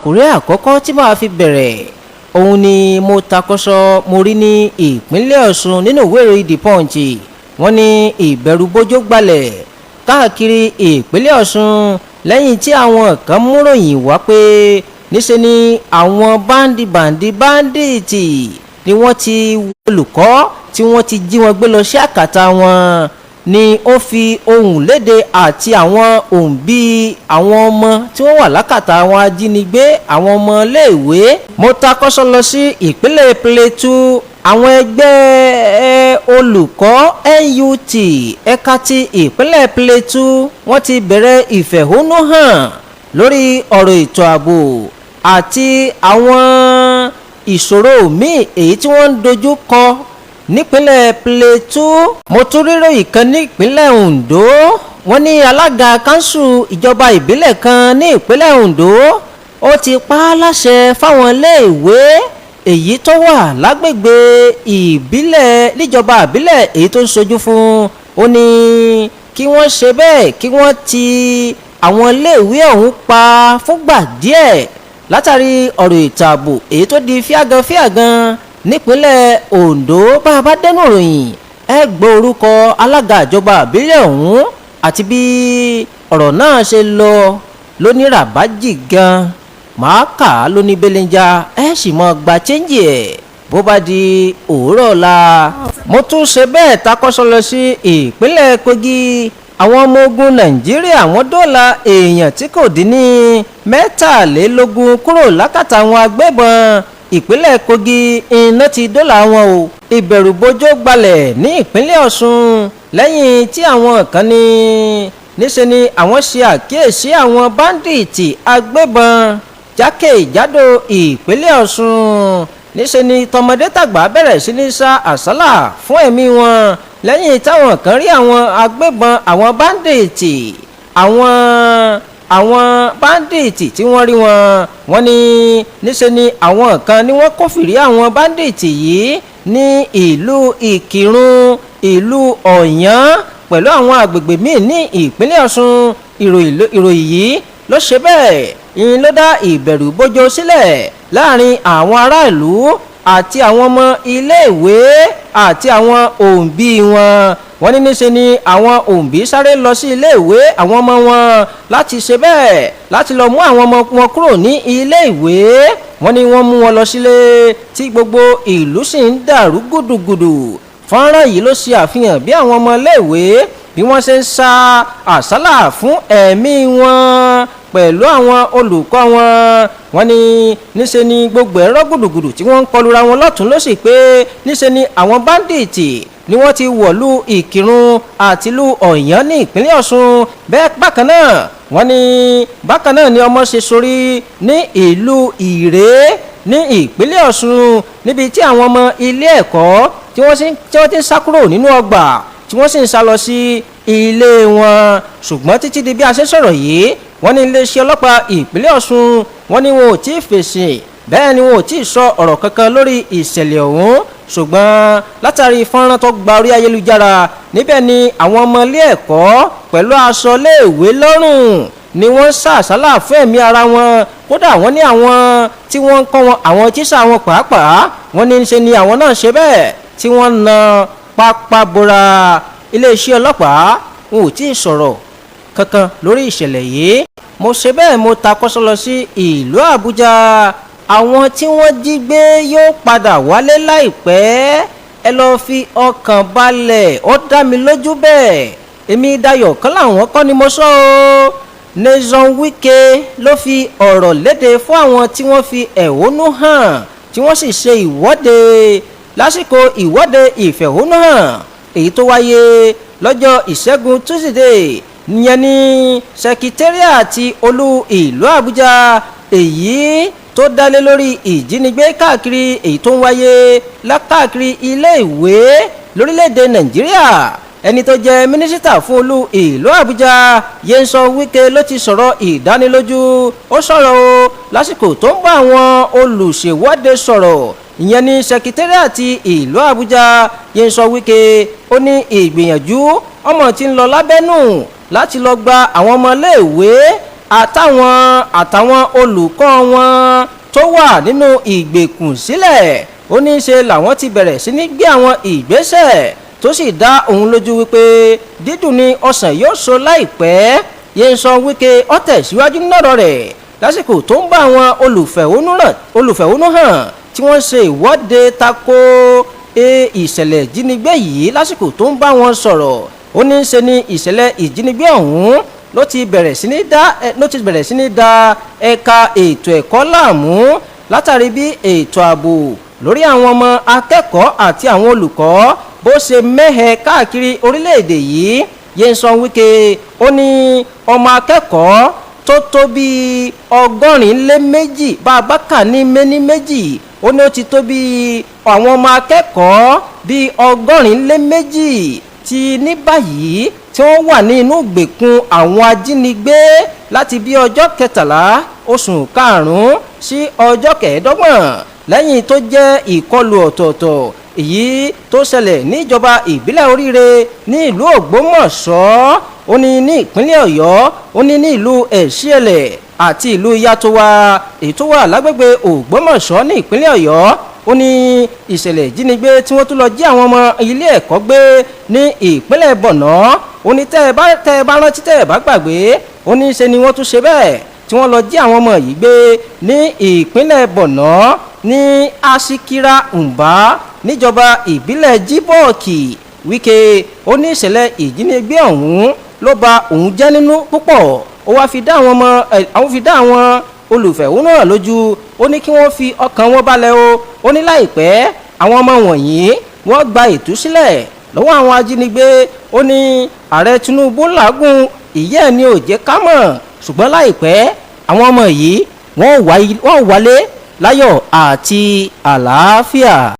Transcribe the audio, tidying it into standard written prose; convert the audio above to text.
Àkòrí àkọ́kọ́ tí màá fi bẹ̀rẹ̀ òun ni mo takọ́sọ mo rí ní ìpínlẹ̀ Ọ̀ṣun nínú ìwé ìròyìn The Punch. Wọ́n ní ìbẹ̀rùbojo gbalẹ̀ káàkiri ìpínlẹ̀ Ọ̀ṣun lẹ́yìn tí àwọn kan múròyìn wá pé níṣe ni àwọn báńdì báńdíìtì ni wọ́n ti olùkọ́ tí wọ́n ti jí wọn gbé lọ sí àkàtà wọn, ni ó fi ohùn léde àti àwọn òǹbí àwọn ọmọ tí wọ́n wà lákàtà àwọn ajínigbé, àwọn ọmọ iléèwé. Mo takọ́sọ́ lọ sí ìpínlẹ̀ Plateau. Àwọn ẹgbẹ́ olùkọ́ NUT ẹ̀ka ti ìpínlẹ̀ Plateau, wọ́n ti bẹ̀rẹ̀ ìfẹ̀hónúhàn lórí ọ̀rọ̀ ètò ààbò àti àwọn ìṣòro míì èyí tí wọ́n ń dojú kọ nípínlẹ̀ Plateau. Mo tún ríròyìn kan nípínlẹ̀ Ondo. Wọ́n ní alága kanṣu ìjọba ìbílẹ̀ kan ní ìpínlẹ̀ Ondo, ó ti pa á láṣẹ fáwọn iléèwé èyí tó wà lágbègbè ìbílẹ̀ níjọba ìbílẹ̀ èyí tó ń ṣojú fún. Ó ní kí wọ́n ṣe bẹ́ẹ̀, kí wọ́n ti àwọn iléèwé ọ̀hún pa fúngbà díẹ̀ látàrí ọ̀rọ̀ ètò ààbò èyí tó di fíàgàn fíàgàn nípínlẹ̀ Ondo. Bá a bá dẹnu ìròyìn, ẹ gbọ́ orúkọ alága ìjọba ìbílẹ̀ ọ̀hún àti bí ọ̀rọ̀ náà ṣe lọ lóníràbájì gan. Màá kà á lóní belenja, ẹ sì mọ gba change ẹ̀ bó bá di òwúrọ̀ ọ̀la. Mo tún ṣe bẹ́ẹ̀ takọ́sọ lọ sí ìpínlẹ̀ Kogi. Àwọn ọmọ ogun Nàìjíríà, wọ́n dóòlà èèyàn tí kò dín ní 23 kúrò lákàtà àwọn agbébọn. Ìpínlẹ̀ Kogi iná ti dóòlà wọn o. Ìbẹ̀rùbojo gbalẹ̀ ní ìpínlẹ̀ Ọ̀ṣun lẹ́yìn tí àwọn kan ní níṣe ni àwọn ṣe àkíyèsí àwọn báńdíìtì agbébọn jákèjádò ìpínlẹ̀ Ọ̀ṣun. Níṣe ni tọmọdé tàgbà bẹ̀rẹ̀ sí ní sá àsálà fún ẹ̀mí wọn lẹ́yìn táwọn kan rí àwọn agbébọn, àwọn báńdíìtì, àwọn báńdíìtì tí wọ́n rí wọn. Wọ́n ní níṣe ni àwọn kan ní wọ́n kófìrí àwọn báńdíìtì yìí ní ìlú Ìkìrun, ìlú Ọ̀yán pẹ̀lú àwọn àgbègbè míì ní ìpínlẹ̀ Ọ̀ṣun. Ìròyìn yìí ló ṣe bẹ́ẹ̀ ìyìn ló dá ìbẹ̀rù bójó sílẹ̀ láàrin àwọn aráàlú àti àwọn ọmọ iléèwé àti àwọn òǹbí wọn. Wọ́n ní níṣe ni àwọn òǹbí sáré lọ sí iléèwé àwọn ọmọ wọn láti ṣe bẹ́ẹ̀ láti lọ mú àwọn ọmọ wọn kúrò ní iléèwé. Wọ́n ní wọ́n mú wọn lọ sílé tí gbogbo ìlú sì ń dàrú gùdùgùdù. Fọ́nrán yìí ló ṣe àfihàn bí àwọn ọmọ iléèwé bí wọ́n ṣe ń sá àsálà fún ẹ̀mí wọn pẹ̀lú àwọn olùkọ́ wọn. Wọ́n ní níṣe ni gbogbo ẹ̀rọ gùdùgùdù tí wọ́n ń kọlura wọn lọ́tún lọ́sì pé níṣe ni àwọn báńdíìtì ni wọ́n ti wọ̀lú Ìkìrun àti ìlú Ọ̀yán ní ìpínlẹ̀ Ọ̀ṣun. Bẹ́ẹ̀ bákan náà, wọ́n ní bákan náà ni ọmọ ṣe sórí ní ìlú Ìrè ní ìpínlẹ̀ Ọ̀ṣun, níbi tí àwọn ọmọ ilé ẹ̀kọ́ tí wọ́n ti ń sá kúrò nínú ọgbà tí wọ́n sì ń sá lọ sí ilé wọn. Ṣùgbọ́n títí di bí a ṣe sọ̀rọ̀ yìí, wọ́n ní iléeṣẹ́ ọlọ́pàá ìpínlẹ̀ Ọ̀ṣun, wọ́n ní wọn ò tí ì fèsì, bẹ́ẹ̀ ni wọn ò tí ì sọ ọ̀rọ̀ kankan lórí ìṣẹ̀lẹ̀ ọ̀hún. Ṣùgbọ́n látàrí fọ́nrán tó gba orí ayélujára, níbẹ̀ ni àwọn ọmọ ilé ẹ̀kọ́ pẹ̀lú aṣọ iléèwé lọ́rùn ni wọ́n sá àsálà fún ẹ̀mí ara wọn. Kódà wọ́n ní àwọn tí wọ́n ń kọ́ wọn, àwọn tíṣà wọn pàápàá, wọ́n ní ṣe ni àwọn náà ṣe bẹ́ẹ̀ tí wọ́n na pápá bora. Iléeṣẹ́ ọlọ́pàá wọn ò tí ì sọ̀rọ̀ kankan lórí ìṣẹ̀lẹ̀ yìí. Mo ṣe bẹ́ẹ̀ mo takọ́sọ́ lọ sí ìlú Àbújá. Àwọn tí wọ́n jí gbé yóò padà wálé láìpẹ́, ẹ lọ́ọ́ fi ọkàn balẹ̀, ó dá mi lójú bẹ́ẹ̀. Èmi Dayọ̀ kan làwọn kọ́ ni mo sọ ọ́. Nyesom Wike ló fi ọ̀rọ̀ léde fún àwọn tí wọ́n fi ẹ̀hónú hàn tí wọ́n sì ṣe ìwọ́de lásìkò ìwọ́de ìfẹ̀hónúhàn èyí tó wáyé lọ́jọ́ Ìṣẹ́gun Tusidee, ìyẹn ní sẹkítẹ́rìàtì olú ìlú Àbújá, èyí tó dálé lórí ìjínigbé káàkiri èyí tó ń wáyé lákàkiri iléèwé lórílẹ̀‐èdè Nàìjíríà. Ẹni tó jẹ́ mínísítà fún olú ìlú Àbújá, Nyesom Wike, ló ti sọ̀rọ̀ ìdánilójú. Ó sọ̀rọ̀ o lásìkò tó ń bá àwọn olùṣèwọ́de sọ̀rọ̀, ìyẹn ní sẹkítẹ́rìàtì ìlú Àbújá. Nyesom Wike, ó ní ìgbìyànjú ọmọ tí ń lọ lábẹ́nú láti lọ gba àwọn ọmọléèwé. Àtàwọn olùkọ́ wọn tó wà nínú ìgbèkùn sílẹ̀. Ó ní í ṣe làwọn ti bẹ̀rẹ̀ sí ní gbé àwọn ìgbésẹ̀ tó sì dá òun lójú wípé dídùn ni ọsàn yóò so láìpẹ́. Nyesom Wike ó tẹ̀síwájú nọ́rọ̀ rẹ̀ lásìkò tó ń bá àwọn olùfẹ̀hónú hàn tí wọ́n ṣe ìwọ́de tako ìṣẹ̀lẹ̀ ìjínigbé yìí. Lásìkò tó ń bá wọn sọ̀rọ̀, ó ní í ṣe ni ìṣẹ̀lẹ̀ ìjínigbé ọ̀hún ló ti bẹ̀rẹ̀ sí ní da ẹ̀ka ètò ẹ̀kọ́ láàmú, látàrí bí ètò ààbò lórí àwọn ọmọ akẹ́kọ̀ọ́ àti àwọn olùkọ́ bó ṣe mẹ́hẹ káàkiri orílẹ̀-èdè yìí. Nyesom Wike ó ní ọmọ akẹ́kọ̀ọ́ tó tó bíi 82, bá a bá kà ní méní méjì, ó ní ó ti tó bíi àwọn ọmọ akẹ́kọ̀ọ́ bíi 82 ti ní báyìí tí wọ́n wà ní inú ìgbèkùn àwọn ajínigbé láti bí ọjọ́ 13 oṣù karùn-ún sí ọjọ́ 25, lẹ́yìn tó jẹ́ ìkọlù ọ̀tọ̀ọ̀tọ̀ èyí tó ṣẹlẹ̀ níjọba ìbílẹ̀ Oríire ní ìlú Ògbómọ̀ṣọ́, ó ní ní ìpínlẹ̀ Ọ̀yọ́, ó ní ní ìlú Ẹ̀síẹ̀lẹ̀ àti ìlú Yàtọ̀wá, èyí tó wà lágbègbè Ògbómọ̀ṣọ́ ní ìpínlẹ̀ Ọ̀yọ́. Ó ní ìṣẹ̀lẹ̀ ìjínigbé tí wọ́n tún lọ jí àwọn ọmọ ilé ẹ̀kọ́ gbé ní ìpínlẹ̀ Borno, ó ní tẹ́ ẹ bá rántí, tẹ́ ẹ bá gbàgbé, ó ní ṣe ni wọ́n tún ṣe bẹ́ẹ̀ tí wọ́n lọ jí àwọn ọmọ yìí gbé ní ìpínlẹ̀ Borno ní Askira Uba níjọba ìbílẹ̀ Chibok. Wike ó ní ìṣẹ̀lẹ̀ ìjínigbé ọ̀hún ló ba òun jẹ́ nínú púpọ̀. Ó wá fi dá àwọn ọmọ ẹ̀ àwọn fi dá àwọn olùfẹ̀hónúhàn lójú, ó ní kí wọ́n fi ọkàn wọn balẹ̀ o. Ó ní láìpẹ́, àwọn ọmọ wọ̀nyí wọ́n gba ìtúsílẹ̀ lọ́wọ́ àwọn ajínigbé. Ó ní ààrẹ Tinubu làágùn ìyẹ́ ẹ̀ ni ò jẹ́ ká mọ̀, ṣùgbọ́n láìpẹ́ àwọn ọmọ yìí wọ́n wálé láyọ̀ àti àlàáfíà.